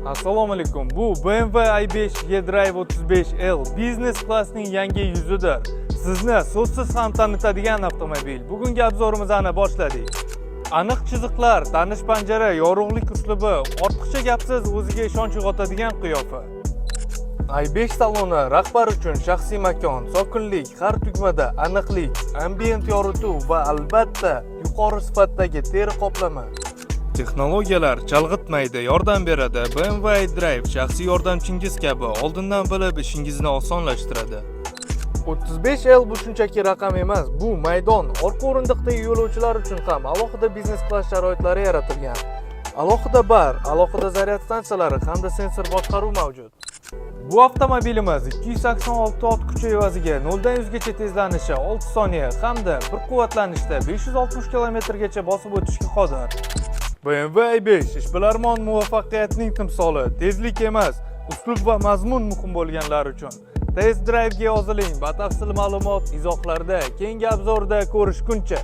Assalomu alaykum. Bu BMW i5 eDrive 35L biznes klassning yangi yuzidir. Sizni so'zsiz ham tanitadigan avtomobil. Bugungi обзор imizni boshladik. Aniq chiziqlar, tanish panjara, yorug'lik uslubi, ortiqcha gapsiz o'ziga ishonch uyg'otadigan qiyofa. i5 saloni rahbar uchun shaxsiy makon, sokinlik, har tugmada aniqlik, ambient yorituv va, albatta, yuqori sifatdagi teri qoplama. Texnologiyalar chalg'itmaydi, yordam beradi. BMW iDrive shaxsiy yordamchingiz kabi oldindan bilib ishingizni osonlashtiradi. 35L bu shunchaki raqam emas, bu maydon. Orqa o'rindiqdagi yo'lovchilar uchun ham alohida biznes klass sharoitlari yaratilgan. Alohida bar, alohida zaryad stansiyalari hamda sensor boshqaruv mavjud. Bu avtomobilimiz 286 ot kuchi evaziga 0 dan 100 gacha tezlanishi 6 soniya hamda bir quvvatlanishda 560 kilometrgacha bosib o'tishga qodir. BMW i5 ishbilarmon muvaffaqiyatning timsoli, tezlik emas, uslub va mazmun muhim bo'lganlar uchun. Test drive ga yoziling. Batafsil ma'lumot izohlarda. Keyingi обзор da ko'rishguncha.